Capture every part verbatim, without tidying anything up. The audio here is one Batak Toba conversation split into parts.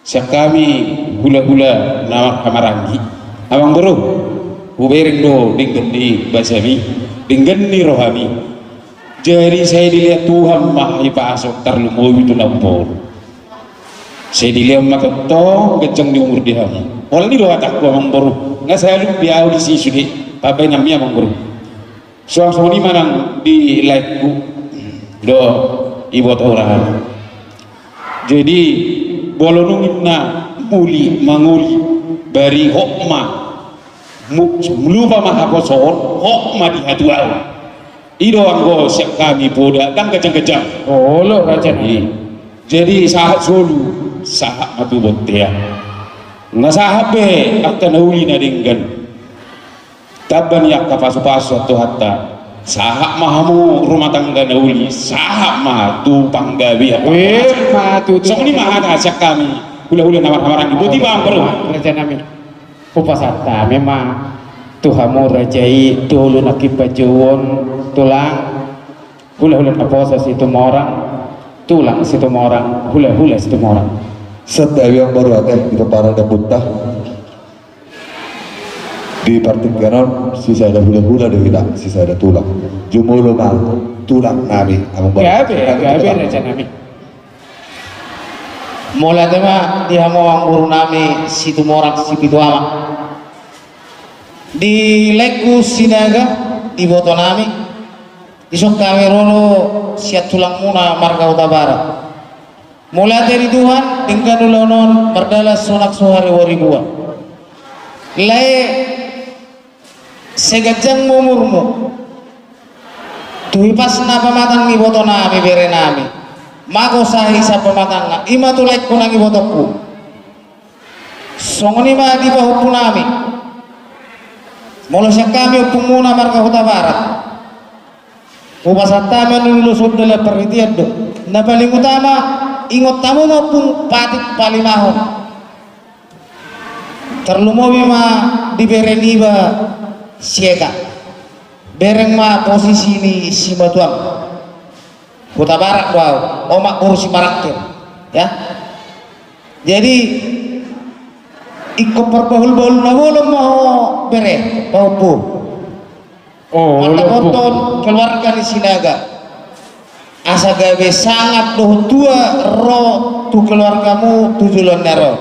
Sian hami hulahula na marhahamaranggi, amangboru, hubereng do denggan ni basami, denggan ni rohami. Jadi sai dilehon Tuhan ma hahipason, tarlumobi tu namboru. Sai dilehon ma tongtong ganjang ni umur di hamu. Holan i do hatangku, amangboru, nga salum be ahu disi sude, pabaen hami, amangboru. Suang songon i ma nang di laengku dohot iboto hurang. Jadi molo nunga muli mangoli, bari hot ma, mu-, lupa ma haposoon, hot ma di hatuaon. I do anggo sian hami poda, ndang ganjang-ganjang. Olo, raja nami. Jadi sahat solu, sahat ma tu bontean. Nga sahat be angka na uli na denggan. Tamba ni angka pasupasu Tuhanta, sahat ma hamu rumah tangga na uli, sahat ma tu panggabean. Eh, ma tutu. Songon i ma hata sian hami hulahula na marhahamaranggi. Boti ma, amangboru. Raja nami. Hupasahat hami ma tu hamu raja i, tu ulu nangkin panjouon, tulang, hulahula naposo Situmorang, tulang Situmorang, hulahula Situmorang. Santabi, amangboru, ate di pomparan ni ompunta. Di partingkian on sisada hulahula do hita, sisada tulang. Jumolo ma tulang nami, amangboru. Gabe, gabe, raja nami. Mauliate ma di hamu amangboru nami Situmorang Sipitu Ama. Di laengku Sinaga, di iboto nami, dison hami ro do sian tulangmuna marga Hutabarat. Mauliate di Tuhan, denggan ulaon on mardalan sonang so haribo-riboan. Lae sai ganjang ma umurmu. Tu hipasna pamatang ni iboto nami, bere nami, mago sahi sian pamatangna, i ma tu laengku nang ibotongku. Songon i ma di pahompu nami. Molo sian hami ompumuna marga Hutabarat, hupasahat hami on ulos on dalan parhitean do. Na paling utama, ingot hamu ma, ompung, patik palimahon. Tarlumobi ma di bere niba si Eka. Bereng ma posisi ni simatuam. Hutabarat do ahu, omak boru Simarangkir. Ya. Jadi ingkon parbahul-bahul na bolon ma ho, bere, pahompu. Oh, mandapothon keluarga ni Sinaga. Asa gabe sangap dohot tua ro tu keluargamu tu joloan na ro.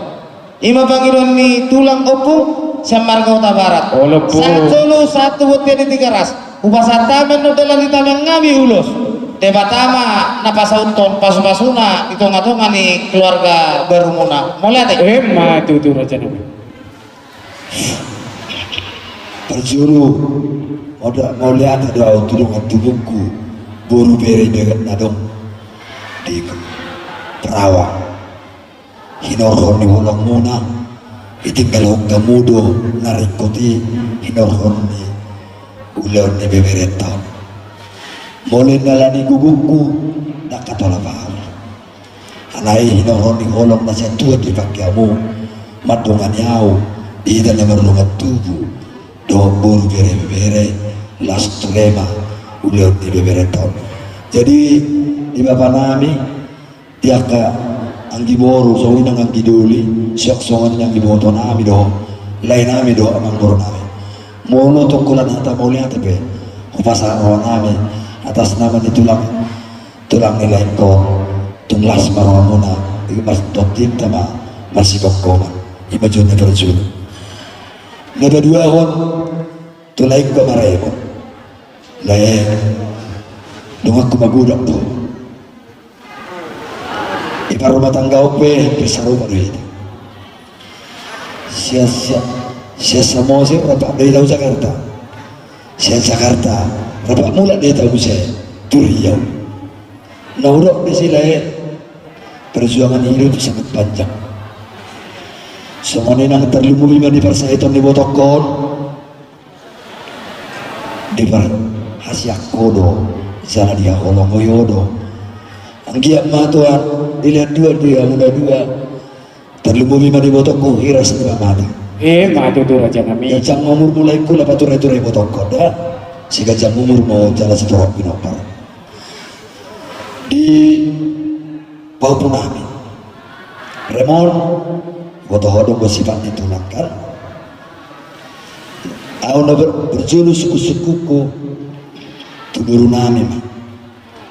I ma pangidoan ni tulang, ompung, sian marga Hutabarat. Olo, ompung. Sahat solu, sahat tu bontean di Tigaras. Hupasahat hami on dalan ni tamiang nami ulos. Debata ma na pasauthon pasupasuna di tongatonga ni keluarga barumuna. Mauliate. Emma tutu, raja nami. Parjolo, mauliate do ahu tu dongan tubungku, boru, bere, bagas na adong di Karawang. Hinorhon ni holongmuna, ditinggalhon hamu do na ringkot i, hinorhon ni ulaon ni beberenta on. Molo na ala ni gogongku, ndang hatolap ahu. Alai hinorhon ni holong na sian Tuhan dipangke hamu mandongani ahu di hita na mardongan tubu dohot boru, bere, ibebere, las tu lema ulaon ni beberenta on. Jadi di bapa nami, di angka anggi boru, songon i nang anggi doli, siok songon i nang iboto nami dohot lae nami dohot amangboru nami. Molo tonggolan hata mauliate pe hupasahat roha nami atas nama ni tulang, tulang ni laengkon, tung las ma rohamuna, i ma tontinta ma marsigomgoman. I ma jolo ni parjolo. Na paduahon, tu laengku Ama Raimon. Lae, donganku magodang do. Di parrumatanggaon pe, pe sarupa do hita. Sian, sian, sian Samosir rap do hita tu Jakarta. Sian Jakarta rap mulak do hita muse tu Riau. Na hudok disi, lae, perjuangan hidup sangat panjang. Songon i nang tarlumobi ma di parsahiton ni ibotongkon. Diparhasianghon do, jala dihaholongi ho do. Anggiat ma Tuhan dilehon Tuhan di hamuna dua. Tarlumobi ma di ibotongku, hiras ni pamatang. Emma tutu, raja nami. Ganjang ma umurmu, laengku, laho patureture ibotongkon da. Sai ganjang umurmu jala sai torop pinompar. Di pahompu nami. Remon, boto ho do, sipat ni tulang kan. Au na ber-, berjolo sungkun-sungkunku tu boru nami ma.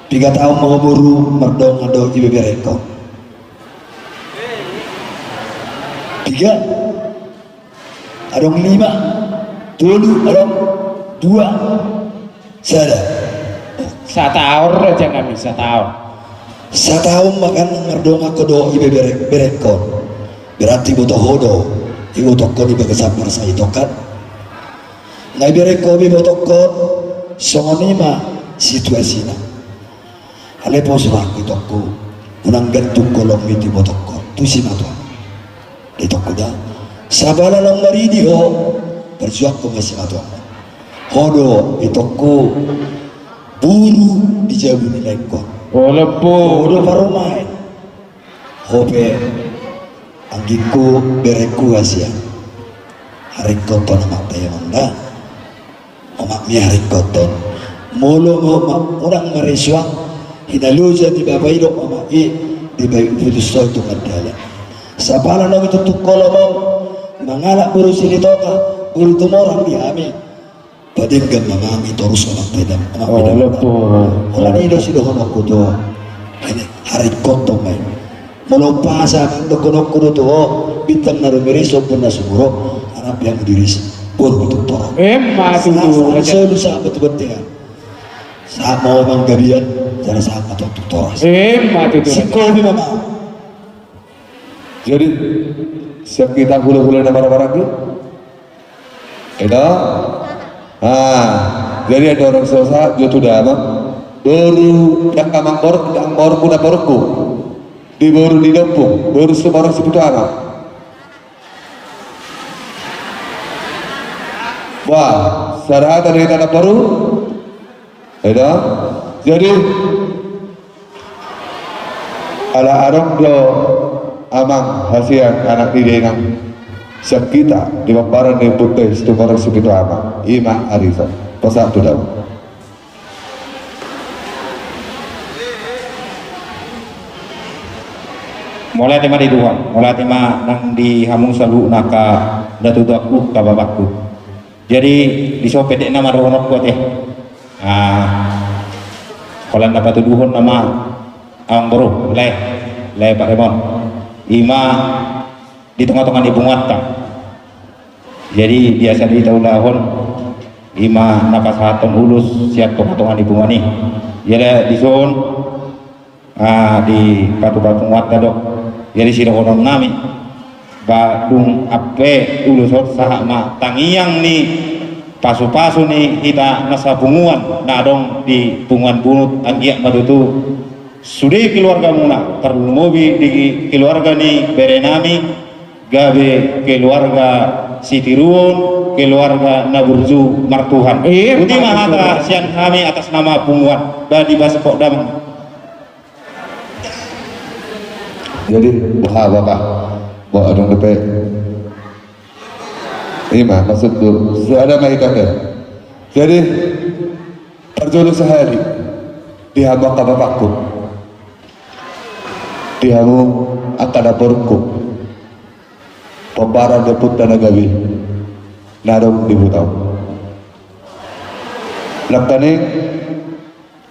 Piga taon ma ho boru mardongan dohot ibeberengkon? Piga? Adong lima, tolu, adong dua, sada. Sataon raja nami, sataon. Sataon ma kan mardongan ho dohot ibebereng-, berengkon. Berarti boto ho do ibotongkon di bagasan marsahiton kan. Na iberengkon, ibotongkon, songon i ma situasina. Alai pos rohangku itongku, unang gantung holongmi tu ibotongkon, tu simatuam. Itongku da. Sapala naung maridi ho, parjuangkon ma simatuam. Ho do itongku boru di jabu ni laengkon. Olo po. Ho do parumaen. Ho pe anggingku, berengku hasian. Haringkothon omakta i amang da. Omakmi haringkothon. Molo ma-, unang maresuang hinaloja ni bapa i dohot omak i, dibaen putus ho tu mardalan. Sapala naung ituntun holong mangalap boru Silitonga, boru Tumorang di hami. Padenggan ma hami torus omakta i da, omakmi da. Olo po. Holan i do sidohononku tu ho. Haringkothon ma i. Molo umpasa dohononku do tu ho, bintang na rumiris, ombun na sumurung, anak biang diris, boru Situmorang. Emma tutu. Solu sahat tu bontean. Sahat ma ho manggabean, jala sahat ma ho tu toras. Emma tutu. Singkopi ma ho. Jadi, sian hita hula-hula na marhahamaranggi. Eda? Ah, jadi andorang so sahat jo tu damang. Boru, angka amangboru, angka amangboru, na borungku. Di boru ni Dompung, boru Situmorang Sipitu Ama. Wah, sada hata do hita na boru. Eda? Jadi, ala adong do amang hasian anak ni dainang sian hita di pomparan ni Ompunta i Situmorang Sipitu Ama, i ma ari on. Pasahat tu damang. Mauliate ma di Tuhan, mauliate ma nang di hamu saluhutna angka datutuangku, angka bapangku. Jadi, dison pe denggan ma dohononku ate. Ah, holan na patuduhon nama amangboru, lae, lae Pak Remon. I ma di tonga-tonga ni punguanta. Jadi, biasa do hita ulahon, i ma na pasahathon ulos sian tonga-tonga ni punguan i. Jadi, dison, ah, di patu-patu punguanta do. Jadi, sidohonon nami, ba dung ampe ulos on, sahat ma tangiang ni pasu-pasu ni hita na sapunguan na adong di Punguan Bunut, anggiat ma tutu sude keluargamuna, tarlumobi di keluarga ni bere nami, gabe keluarga sitiruon, keluarga na burju martuhan. Emma tutu. Boti ma hata sian hami atas nama punguan, ba dibahen ho damang. Jadi, bah, bah, bah. Bah, adong dope. I ma maksudhu, sude ma hita pe. Jadi, parjolo sahali, di hamu angka bapangku, di hamu angka namborungku, pomparan ni Ompunta na gabe na adong di huta on. Nangkaning,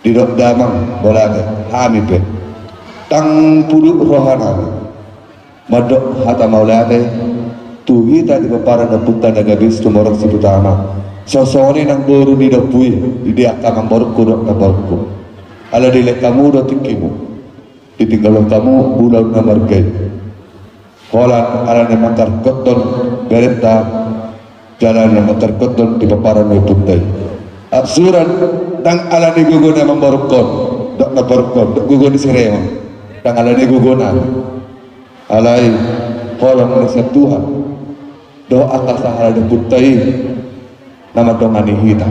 didok damang mauliate, hami pe ndang puduk roha nami mandok hata mauliate tu hita di pomparan ni Ompunta na gabe Situmorang Sipitu Ama. Songon i nang boru ni Dompung i, di angka amangborungku dohot namborungku. Ala dilehon hamu do tingkimu, ditinggalhon hamu ulaon na marga i. Holan ala ni mangkaringkothon berenta, jala na mangkaringkothon di pomparan ni Ompunta i. Apsuran, ndang ala ni gogo ni amangborungkon dohot namborungkon dohot gogo ni si Remon, ndang ala ni gogona. Alai holong ni sian Tuhan dohot angka sahala ni Ompunta i na mandongani hita,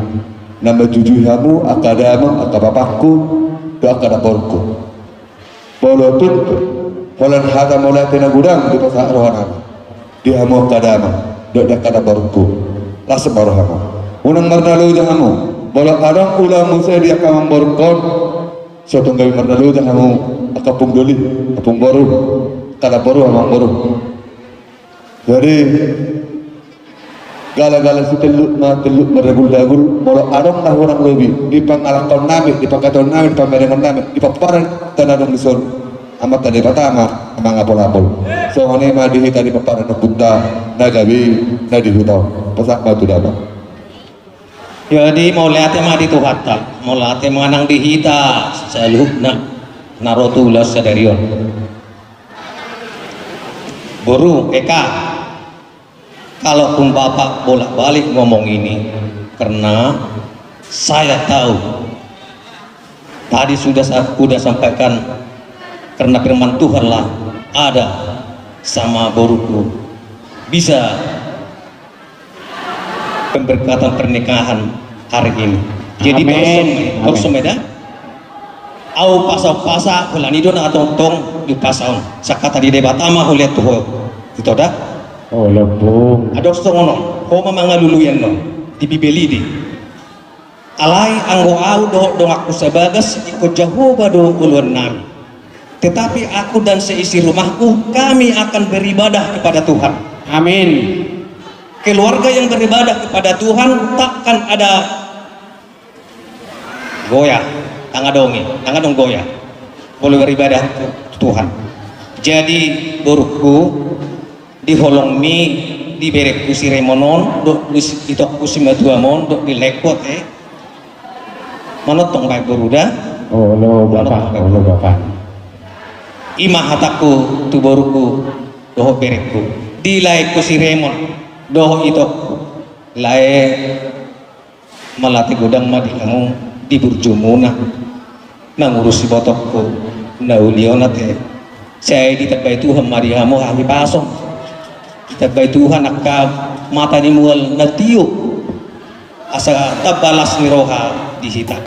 na manjujui hamu angka damang, angka bapangku dohot angka namborungku. Molo tung pe holan hata mauliate na godang dipasahat roha nami di hamu angka damang dohot di angka namborungku, las ma rohamu. Unang marnaloja hamu molo adong ulaon muse di angka amangborungkon. So tung gabe marnaloja hamu angka ompung doli, ompung boru, Tadap boru, amang boru. Jadi, gala-gala si teluk ma, teluk ma ragul-ragul, molo adong na hurang lobi di pangalaho nami, di pangkataion nami, di pamerengon nami, di pomparan tano adong dison, Amanta Debata ma mangapol-apol. Songon i ma di hita di pomparan ni ompunta na gabe na di huta on. Pasahat ma tu damang. Jadi mauliate ma di Tuhanta, mauliate ma nang di hita saluhutna na ro tu ulaon sadari on. Boru, Eka, kalaupun Bapak bolak-balik ngomong ini, karena saya tahu tadi sudah sa-, sudah sampaikan, karena firman Tuhanlah ada sama boruku. Bisa pemberkatan pernikahan hari ini. Jadi, amin, torsong ma i, torsong ma i da. Au pasaon-pasaon, holan i do na tongtong di pasaon. Sangkata ni Debata ma hulean tu ho. Ito da. Olo, Bung. Adong songon on, ho ma mangalului annon di Bibel i di. Alai anggo au dohot donganku sabagas, ingkon Jahowa do oloan nami. Tetapi aku dan seisi rumahku, kami akan beribadah kepada Tuhan. Amin. Keluarga yang beribadah kepada Tuhan takkan ada goyah, tang adong i, tang adong goyah. Boleh beribadah ke Tuhan. Jadi, boruku, di holongmi, di berengku si Remon on, dohot di si-, itongku si Matuam on, dohot di laengku ate. Manongtong baen boru da. Olo, Bapa, manongtong baen. Olo, Bapa. I ma hatangku tu boruku dohot berengku. Di laengku si Remon, dohot itongku. Lae, mauliate godang ma di hamu di burjumuna mangurusi ibotongku na uli on ate. Sai ditambai Tuhan ma di hamu hahipason. Ditambai Tuhan angka mata ni mual na tio asa tamba las ni roha di hita.